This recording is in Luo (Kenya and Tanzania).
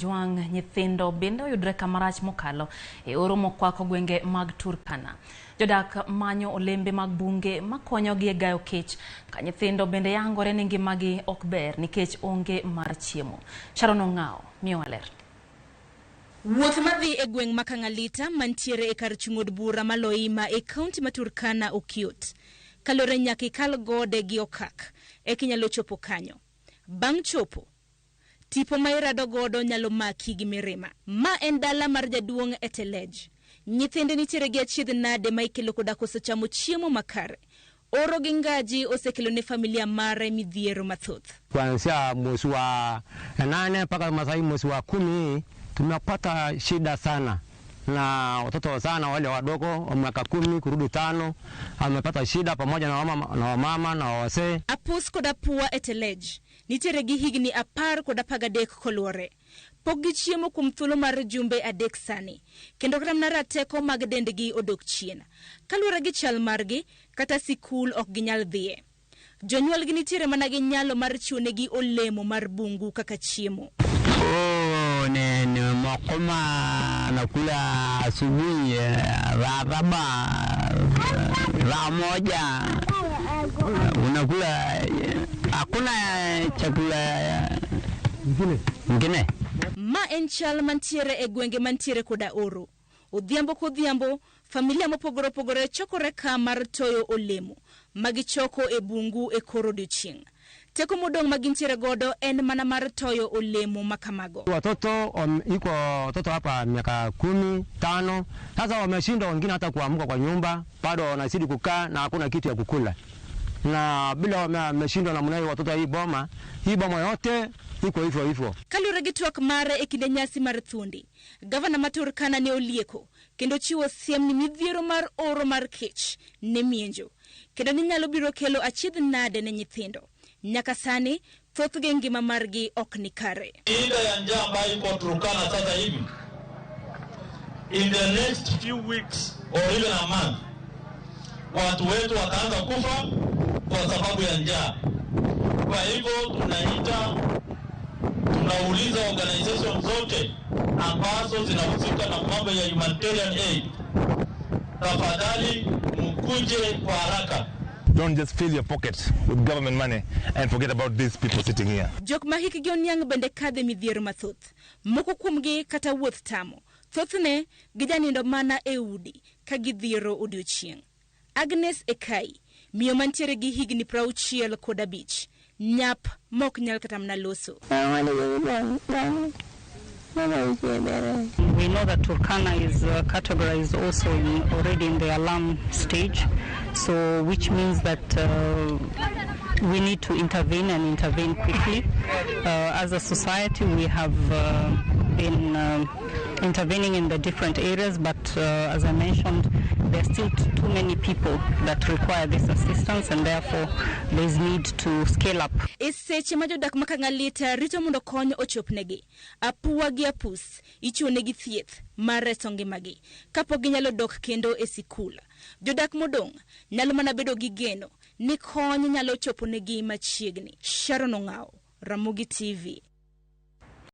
Kajwang' nyithindo bende oyudre kamarach mokalo e oro mokwako gwenge mag Turkana. Jodak manyo olembe mag bunge makonyogi e gayo kech ka nyithindo bende yangore ni ngimagi ok ber nikech onge mar chiemo. Sharon Ong'awo miyowa ler. Wuoth madhi e gweng' ma Kang'alita mantiere e kar chung' od bura ma Loima e kaunti ma Turkana ok yot. Kaluwore nyaka ikal gode gi okak eka inyalo chopo kanyo. Bang' chopo, tipo ma irado godo nyalo maki gi mirima. Ma en dala mar jaduong' Etelej. Nyithinde nitiere gi achiedh nade ma ikelo koda koso chamo chiemo makare. Oro gi ngaji osekelo ne familia mare midhiero mathoth. Kuanzia mwezi wa 8 mpaka masai mwezi wa 10 tumepata shida sana na watoto sana wale wadogo wa miaka 10 kurudi 5 amepata shida pamoja na wamama na, wamama, na wazee. Apus kod Apua Etelej nitiere gi higni 10 kod 13 koluore. Pok gichiemo kuom thuolo mar jumbe 3 sani, kendo kata mana rateko mag dendgi odok chien. Kaluwore gi chal margi, kata sikul ok ginyal dhiye. Jonyuolgi nitiere mana gi nyalo mar chiwonegi olemo mar bungu kaka chiemo. Oh, ni, ni mokoma nakula asubuhi saa 7, saa 1 unakula, hakuna chakula ingine. Ma en chal mantiere e gwenge mantiere koda oro. Odhiambo kodhiambo, familia mopogore opogore chokore ka mar toyo olemo magichoko e bungu e kor odiochieng'. Teko modong' ma gintiere godo en mana mar toyo olemo makamago. Watoto iko watoto hapa miaka 10, 5, sasa wameshindwa wengine hata kuamka kwa nyumba, bado wanazidi kukaa na hakuna kitu ya kukula. Na bila wameshindwa namna hiyo watoto hii boma, hii boma yote iko hivyo hivyo. Kaluwore gi twak mare e kinde nyasi mar thuondi, gavana ma Turkana ne olieko kendo chiwo siem ni midhiero mar oro mar kech ne mienjo, kendo ni nyalo biro kelo achiedh nade ne nyithindo. Nyaka sani thothgi ngima margi ok ni kare. Shida ya njaa ambayo iko Turkana sasa hivi, in the next few weeks or even a month, watu wetu wataanza kufa kwa sababu ya njaa. Kwa hivyo tunauliza organization zote ambazo zinahusika na mambo ya humanitarian aid, tafadhali mkuje kwa haraka. Don't just fill your pocket with government money and forget about these people sitting here. Jok ma hikgi oniang' bende kadhe midhiero mathoth. Moko kuomgi kata wuoth tamo. Thothne gijanindo mana e udi ka gidhiero odiochieng'. Agnes Ekai, miyo mantiere gi higni 65, nyap mok nyal kata mana loso. We know that Turkana is categorized also already in the alarm stage, so which means that we need to intervene and intervene quickly. As a society, we have been intervening in the different areas, but as I mentioned, there are still too many people that require this assistance, and therefore there is need to scale up. E seche ma jodak ma Kang'alita rito mondo kony ochopnegi, Apua gi Apus ichiwonegi thieth mar reso ngimagi kapok ginyalo dok kendo e sikul. Jodak modong' nyalo mana bedo gi geno ni kony nyalo choponegi machiegni. Sharon Ong'awo, Ramogi TV.